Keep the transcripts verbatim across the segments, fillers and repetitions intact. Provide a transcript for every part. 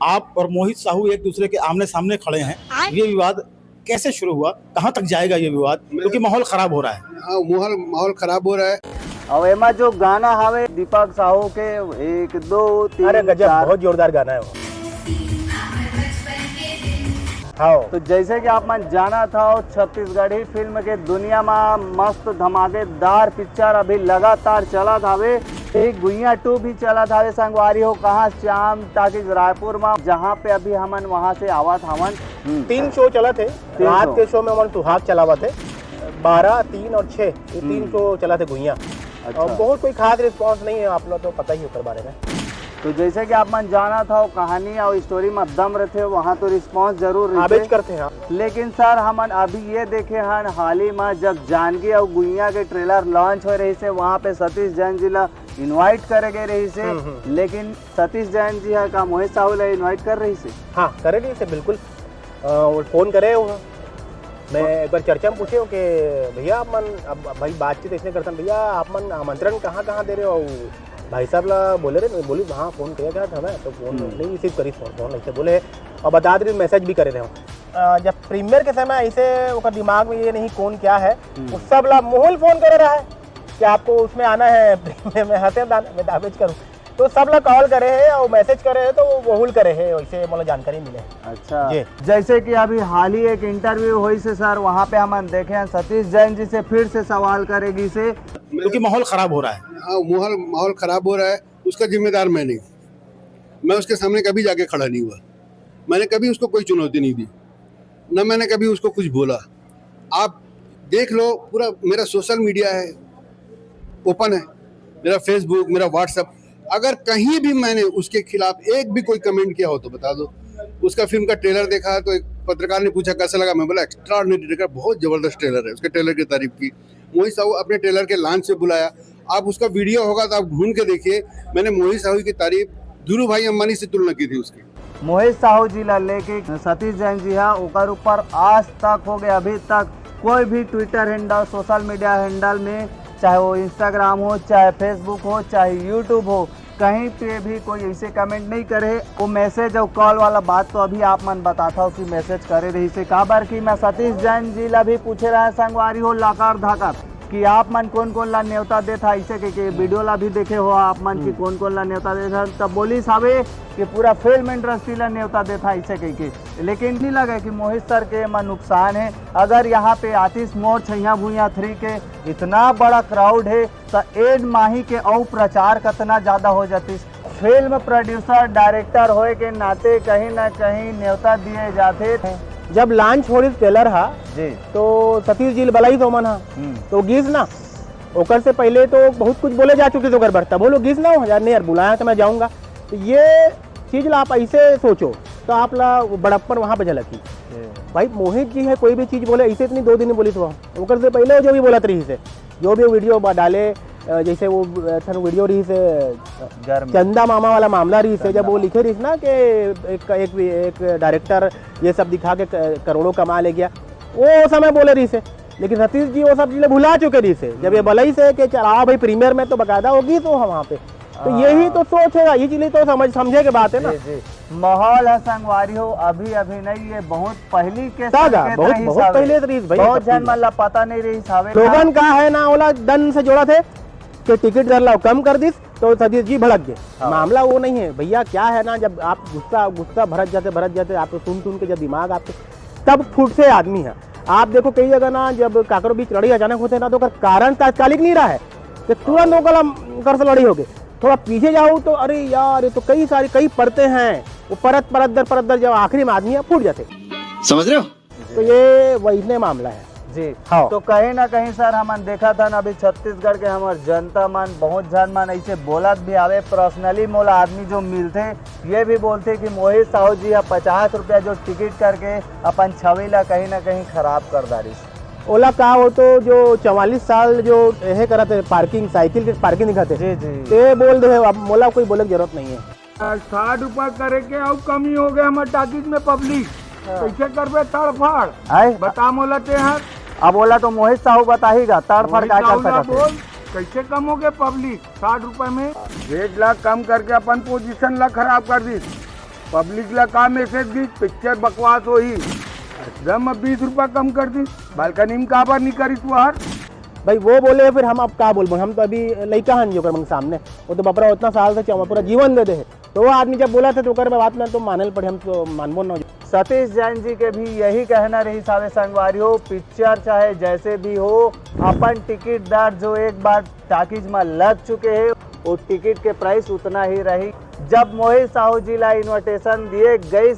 आप और मोहित साहू एक दूसरे के आमने सामने खड़े हैं, ये विवाद कैसे शुरू हुआ, कहाँ तक जाएगा ये विवाद, क्योंकि माहौल खराब हो रहा है। हाँ, माहौल माहौल खराब हो रहा है। और एमा जो गाना हवे दीपक साहू के, एक दो तीन अरे गजब, चार। बहुत जोरदार गाना है वो। हाँ। तो जैसे कि आप मन जाना था, छत्तीसगढ़ी फिल्म के दुनिया में मस्त धमाकेदार पिक्चर अभी लगातार चलत हवे। एक गुइया टू भी चलत हवे संगवारी हो, कहाँ श्याम टाकीज रायपुर में, जहाँ पे अभी हमन वहाँ से आवत हवन। तीन शो चलत हे। तीन रात शो। के शो में हमन सुहाग चलावत हे, बारह, तीन और छः, ये तीन हम्म। शो चलत हे गुइया। अच्छा। और बहुत कोई खास रिस्पांस नहीं है, आप लोग तो पता ही ओकर बारे में। तो जैसे कि आप मन जाना था, वो कहानी और स्टोरी में दम रहते, वहाँ तो रिस्पांस जरूर रहते। आबेज करते हैं आप। लेकिन सर, हमन अभी ये देखे हन हाल ही में, जब जानकी और गुइया के ट्रेलर लॉन्च हो रही से, वहाँ पे सतीश जैन जी ला इनवाइट करे गए रही से। हम्म, हम्म। लेकिन सतीश जैन जी हा का मोहित साहू ला इनवाइट कर रही से? हाँ, करे रही से बिल्कुल। अ, वो फोन करे हो, मैं एक बार चर्चा में पूछे हो कि भैया आप मन, अब भाई बातचीत इसने करते हैं, भैया आप मन आमंत्रण कहाँ कहाँ दे रहे हो? भाई साहब ला बोले रहे, बोली हाँ फोन किया गया था मैं, तो फोन हम्म। नहीं रिसीव करी, फोन फोन ऐसे बोले। और बता दे रही मैसेज भी करे रहे हो। अ, जब प्रीमियर के समय ऐसे ओकर दिमाग में ये नहीं कौन क्या है, हम्म। उस सब ला मोहुल फोन करे रहा है कि आपको उसमें आना है प्रीमियर में, हंसे दान में दाबेज करूँ, तो सब ला कॉल करे है और मैसेज करे है, तो वो मोहुल करे है, वैसे मोला जानकारी मिले है। अच्छा। जी। जैसे कि अभी हाल ही एक इंटरव्यू हुई से सर, वहाँ पे हमन देखे हैं सतीश जैन जी से फिर से सवाल करेगी से। क्योंकि माहौल खराब हो रहा है। हाँ, माहौल माहौल खराब हो रहा है, उसका जिम्मेदार मैं नहीं। मैं उसके सामने कभी जाके खड़ा नहीं हुआ, मैंने कभी उसको कोई चुनौती नहीं दी, न मैंने कभी उसको कुछ बोला। आप देख लो, पूरा मेरा सोशल मीडिया है, ओपन है, मेरा फेसबुक, मेरा व्हाट्सएप। अगर कहीं भी मैंने उसके खिलाफ एक भी कोई कमेंट किया हो तो बता दो। उसका फिल्म का ट्रेलर देखा तो एक पत्रकार ने पूछा कैसा लगा, मैं बोला एक्स्ट्राऑर्डिनरी ट्रेलर, बहुत जबरदस्त ट्रेलर है। उसके ट्रेलर की तारीफ की। मोहित साहू अपने ट्रेलर के लॉन्च से बुलाया, आप उसका वीडियो होगा तो आप ढूंढ के देखिए। मैंने मोहित साहू की तारीफ धीरू भाई अंबानी से तुलना की थी उसकी। मोहित साहू जी ला लेके सतीश जैन जी हा ओकर ऊपर आज तक हो गए, अभी तक कोई भी Twitter handle, social media handle में, चाहे वो इंस्टाग्राम हो, चाहे फेसबुक हो, चाहे यूट्यूब हो, कहीं पे भी कोई ऐसे कमेंट नहीं करे। वो मैसेज और कॉल वाला बात तो अभी आप मन बताता हो कि मैसेज करे रही से, काबर कि मैं सतीश जैन जी ला भी पूछे रहा संगवारी हो लाकर धाकर कि आप मन कौन कौन ला न्योता देथा ऐसे कह के, वीडियो ला भी देखे हो आप मन कि कौन कौन ला न्योता देथा, तब बोली साहब कि पूरा फिल्म इंडस्ट्री ला न्योता देथा ऐसे कह के। लेकिन नहीं लगे कि मोहित सर के एमा नुकसान है। अगर यहाँ पे आतिश मोर छैया भुइया थ्री के इतना बड़ा क्राउड है, तो एन माही के अउ प्रचार कतना ज्यादा हो जातिस। फिल्म प्रोड्यूसर डायरेक्टर होए के नाते कहीं ना कहीं न्योता दिए जाते। जब लॉन्च हो रही ट्रेलर हा, जी। तो सतीश जी बलाई तो मन हा, हम्म। तो गिस ना, ओकर से पहले तो बहुत कुछ बोले जा चुके थे ओकर बर, तब वो लोग गिस ना हो यार, नहीं यार बुलाया तो मैं जाऊंगा। तो ये चीज ला आप ऐसे सोचो तो आप ला वो बड़प्पन वहाँ पे झलकी। भाई मोहित जी है, कोई भी चीज बोले ऐसे इतनी दो दिन बोली तो ओकर से पहले वो जो भी बोलत रही से, जो भी वीडियो डाले, अ, जैसे वो अ, थन वीडियो रही से, अ, गर्मी। चंदा मामा वाला मामला रही से, जब चंदा वो मामा। लिखे रही ना कि एक एक एक डायरेक्टर ये सब दिखा के क- करोड़ों कमा ले गया, वो समय बोले रही से। लेकिन सतीश जी वो सब चीजें भुला चुके रही से। जब ये बलई से कि चल आओ भाई प्रीमियर में, तो बकायदा होगी तो हम वहाँ पे। तो हाँ। यही तो सोच है, ये चीजें तो समझ समझे के बात है ना। जी, जी। माहौल है संगवारी हो, अभी अभी नहीं, ये बहुत पहली के ताजा, संकेत बहुत रही बहुत साहब। पहले से रही भाई, बहुत सब जन चीज। मन ला पता नहीं रही साहब। स्लोगन का है ना, ओला दन से जोड़ा थे कि टिकट दर ला कम कर दिस तो सतीश जी भड़क गए। हाँ। मामला वो नहीं है भैया, क्या है ना, जब आप गुस्सा गुस्सा भरत जाते भरत जाते आप तो सुन सुन के जब दिमाग आपके तब फूट से आदमी है। आप देखो कई जगह ना जब काकरो बीच लड़ाई अचानक होते हैं ना तो ओकर कारण तात्कालिक नहीं रहा है, तो तुरंत ओकर ओकर से लड़ाई हो गई। थोड़ा पीछे जाओ तो अरे यार ये तो कई सारी कई परतें हैं, वो परत परत दर परत दर जब आखिरी में आदमी है फूट जाते। समझ रहे हो? तो ये वही मामला है। जी। हाँ। तो कहीं ना कहीं सर हमन देखा था ना, अभी छत्तीसगढ़ के हमर जनता मन बहुत जन मन ऐसे बोलत भी आवे। पर्सनली मोला आदमी जो मिलते, ये भी बोलते कि मोहित साहू जी अब पचास रुपया जो टिकट करके अपन छवि ला कहीं ना कहीं खराब कर डारिस। ओला का हो तो जो चवालीस साल जो यह करत है पार्किंग, साइकिल के पार्किंग दिखाते, जी, जी। ते बोल दे, अब मोला कोई बोले की जरूरत नहीं है। साठ रुपया करे के अउ कमी हो गए हमर टाकिज में पब्लिक, कैसे करबे तड़फाड़? आए? बता मोला ते हर। अब ओला तो मोहित साहू बताही गा, तड़फड़ मोहित का कर साहू ला सकत है। बोल, कैसे कम हो गए पब्लिक? साठ रुपया में रेट ला कम करके अपन पोजीशन ला खराब कर दी। पब्लिक ला का मैसेज दी, पिक्चर बकवास होही। एकदम अब बीस रुपया कम कर दी, बालकनी में काबर नहीं करिस वो हर? भाई वो बोले, फिर हम अब का बोलबो, हम तो अभी लइका हन जी ओकर मन सामने। वो तो बपरा उतना साल से चाहे पूरा जीवन दे दे है, तो वो आदमी जब बोला था तो ओकर बात में तो मानल पड़े, हम तो मानबो ना। सतीश जैन जी के भी यही कहना रहिस हावे संगवारी हो, पिक्चर चाहे जैसे भी हो, अपन टिकट दर जो एक बार टाकीज में लग चुके हैं, वो टिकट के प्राइस उतना ही रही। जब मोहित साहू जी ला इनविटेशन दिए गइस,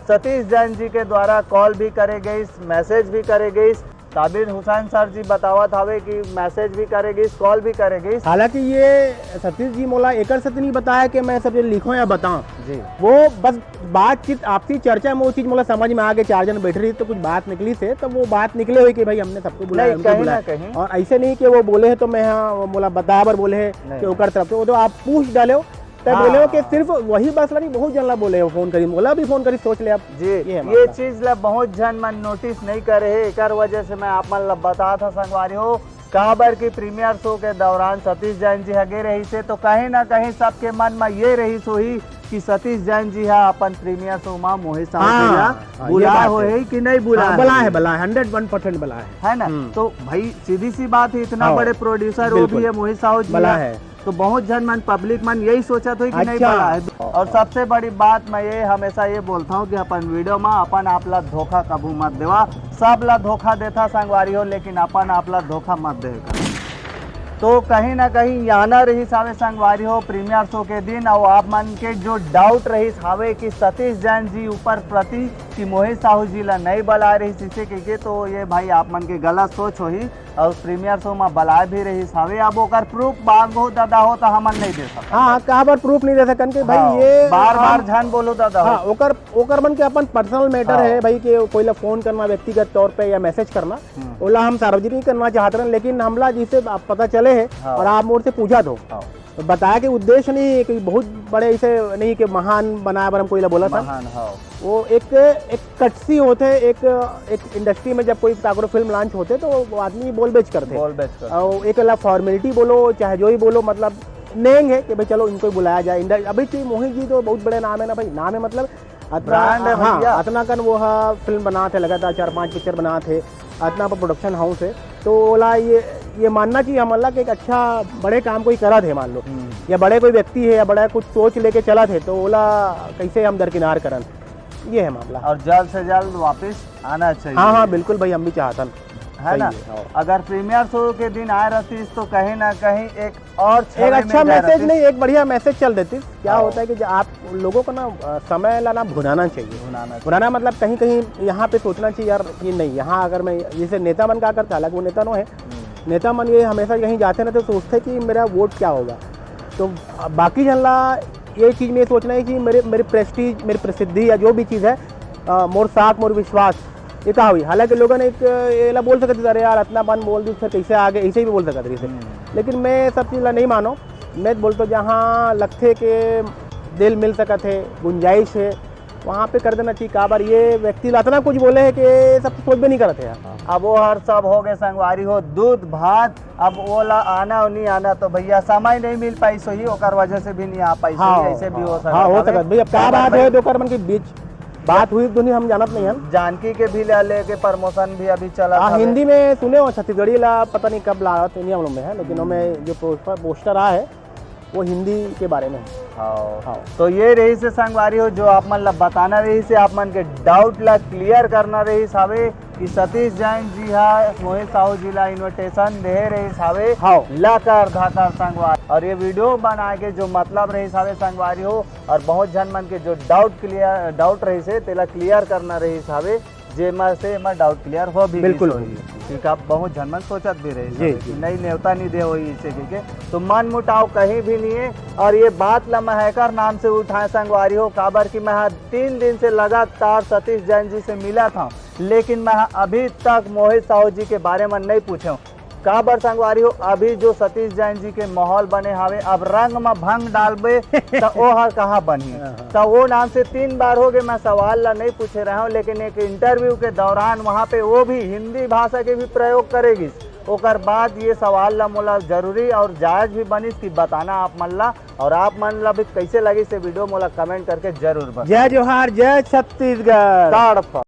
सतीश जैन जी के द्वारा कॉल भी करे गइस, मैसेज भी करे गइस। साबिर हुसैन सर जी बतावत हवे कि मैसेज भी करे गइस, कॉल भी करे गइस। हालांकि ये सतीश जी मोला एकर से तो नहीं बताया कि मैं सब जो लिखो या बताऊं। जी। वो बस बातचीत, आपसी चर्चा में वो चीज मोला समझ में आ गई। चार जन बैठे रही तो कुछ बात निकली से, तो वो बात निकले हुई कि भाई हमने सबको बुलाया, नहीं, उनको कहीं बुलाया। ना कहीं। और ऐसे नहीं कि वो बोले हैं तो मैं, हाँ, वो मोला बताया बर बोले हैं नहीं। कि ओकर तरफ से, वो तो आप पूछ डाले हो। तब हाँ। बोले हो कि सिर्फ वही बस ला नहीं, बहुत जन ला बोले हो, फोन करी, मोला भी फोन करी, सोच ले आप। जी, ये है ये मामला। चीज ला बहुत जन मन नोटिस नहीं करे है, एकर वजह से मैं आप मन ला बता था संगवारी हो। काबर कि प्रीमियर शो के दौरान सतीश जैन जी ह गे रहिस हे, तो कहीं ना कहीं सबके मन में ये रहिस होही कि सतीश जैन जी ह अपन प्रीमियर शो में मोहित साहू जी हाँ, ला हाँ, ये बुलाए बात होही है। कि नहीं बुलाए हाँ, बुलाए होही। है, बुलाए, हंड्रेड वन परसेंट बुलाए है। है ना? हम्म। तो भाई सीधी सी बात है, इतना हाँ, बड़े प्रोड्यूसर वो बिल्कुल। भी है मोहित साहू जी बुलाए है। है। तो बहुत जन मन, पब्लिक मन यही सोचत होही कि नहीं अच्छा। बलाए। और सबसे बड़ी बात मैं ये हमेशा ये बोलता हूँ कि अपन वीडियो में अपन आप ला धोखा कभू मत देवा। सब ला धोखा देथा संगवारी हो, लेकिन अपन आप ला धोखा मत दे कर। तो कहीं ना कहीं यहाँ ना रहिस हावे संगवारी हो प्रीमियर शो के दिन, और आप मन के जो डाउट रहिस हावे कि सतीश जैन जी ऊपर प्रति कि मोहित साहू जी ला नहीं बलाए रहिस इसे कहिके, तो ये भाई आप मन के गलत सोच होही। और प्रीमियर शो में बलाए भी रहिस हावे, अब ओकर प्रूफ मांगो दादा हो तो हमन नहीं दे सकत। हाँ, काबर प्रूफ नहीं दे सकन कि भाई हाँ, ये बार बार हम झन बोलो दादा हो। हाँ, ओकर, ओकर मन के अपन पर्सनल मैटर हाँ। है भाई, कि कोई ला फोन करना व्यक्तिगत तौर पे या मैसेज करना, हम्म। ओला हम सार्वजनिक करना चाहत रहन, लेकिन हमला जिसे आप पता चले है हाँ। और आप मोर से पूछा दो। हाँ। तो बताया कि उद्देश्य नहीं है कि बहुत बड़े ऐसे नहीं कि महान बनाए बर हम कोई ला बोला था। महान, हाँ। वो एक, एक कटसी होते, एक, एक इंडस्ट्री में जब कोई काकरो फिल्म लॉन्च होते तो वो आदमी बोल बेच करते। बोल बेच करते। और एक अलग फॉर्मेलिटी बोलो, चाहे जो ही बोलो, मतलब नेंग है कि भाई चलो इनको ही बुलाया जाए। इंडस-, अभी तो मोहित जी तो बहुत बड़े नाम है ना भाई, नाम है मतलब अतना, ब्रांड है हाँ, भैया। अतना कन वो हा फिल्म बनात हे, लगातार चार पांच पिक्चर बनात हे, अतना पर प्रोडक्शन हाउस है, तो ओला ये, ये मानना चाहिए हमन ला कि एक अच्छा बड़े काम कोई करत हे मान लो, हम्म। या बड़े कोई व्यक्ति है या बड़ा कुछ सोच लेके चलत हे, तो ओला कैसे हम दरकिनार करन, ये है मामला। और जल्द से जल्द वापस आना चाहिए। हाँ, हाँ, बिल्कुल भाई, हम भी चाहतन। है सही ना? है, हाँ। अगर प्रीमियर शो के दिन आए रहतीस तो कहीं ना कहीं एक और एक छवि अच्छा मिल जाए मैसेज रहतीस। नहीं, एक बढ़िया मैसेज चल देतीस। क्या हाँ। होता है कि जो आप लोगों को ना, अ, समय ला ना भुनाना चाहिए। भुनाना चाहिए। भुनाना मतलब कहीं, कहीं यहाँ पे सोचना चाहिए यार, ये नहीं, यहाँ अगर मैं, जैसे नेता मन का करता, हालांकि वो नेता नो है, हम्म। नेता मन ये हमेशा कहीं जाते ना तो सोचते कि मेरा वोट क्या होगा। तो बाकी जन ला ये चीज़ में सोचना है कि मेरे, मेरी प्रेस्टीज, मेरी प्रसिद्धि या जो भी चीज़ है, अ, मोर साख, मोर विश्वास, ये का हुई। हालांकि लोगन एक, अ, ये ला बोल सकत हे, "अरे यार, अतना बन बोल दी, फिर कैसे आगे?" ऐसे भी बोल सकत रहिस हे। हम्म। लेकिन मैं सब चीज़ ला नहीं मानो। मैं बोलतो जहाँ लगथे के दिल मिल सकत हे, गुंजाइश हे, वहाँ पे कर देना चाहिए। काबर ये व्यक्ति ला अतना कुछ बोले हे कि ये सब तो सोच भी नहीं करत हे यार। अब वो हर सब हो गए संगवारी हो, दूध भात, अब ओला आना और नहीं आना तो भैया समय नहीं मिल पाइस होही, ओकर वजह से भी नहीं आ पाइस होही, हाँ, ऐसे भी हो सकत हाँ, हो हवे। सकत। भैया, का बात है, दो कर मन के बीच बात हुई, दुनिया हम जानत नहीं हन। जानकी के भी ले लेके प्रमोशन भी अभी चलत हाँ, हवे। हिंदी में सुने हो, छत्तीसगढ़ी ला पता नहीं कब ला दुनिया में है, लेकिन हम्म। हमें जो पोस्टर, पोस्टर आ है, वो हिंदी के बारे में है। हाँ। हाँ। तो ये रहिस हे संगवारी हो, जो आप मन ला बताना रहिस हे, आप मन के डाउट ला क्लियर करना रहिस हावे कि सतीश जैन जी हा मोहित साहू जी ला इनविटेशन दे रहिस हावे। हाँ। लकर धकर संगवारी, और ये वीडियो बना के जो मतलब रहिस हावे संगवारी हो, और बहुत झन मन के जो डाउट क्लियर, डाउट रहिस हे, तेला क्लियर करना रहिस हावे। जेमा से एमा डाउट क्लियर हो भी बिल्कुल गिस होही। होही। ठीक, आप बहुत झन मन सोचत भी रहे जी, सब कि जी। नहीं, नेवता नहीं दे होही इसे कहिके। तो मन मुटाव कहीं भी नहीं है। और ये बात ला मैं हैकर नाम से उठाए संगवारी हो, काबर कि मैं हा तीन दिन से लगातार सतीश जैन जी से मिला था, लेकिन मैं हा अभी तक मोहित साहू जी के बारे में नहीं पूछे हूँ। काबर संगवारी हो, अभी जो सतीश जैन जी के माहौल बने हावे, अब रंग म भंग डालबे, त ओ हर कहाँ बनही? हाँ, हाँ। त ओ नाम से तीन बार हो गए, मैं सवाल ला नहीं पूछे रहे हूँ, लेकिन एक इंटरव्यू के दौरान वहाँ पे वो भी हिंदी भाषा के भी प्रयोग करे गिस। ओकर बाद ये सवाल ला मोला जरूरी और जायज भी बनिस कि बताना आप मन ला, और आप मन ला भी कैसे लगिस ये वीडियो, मोला कमेंट करके जरूर बताओ। जय जोहार, जय छत्तीसगढ़। तड़प।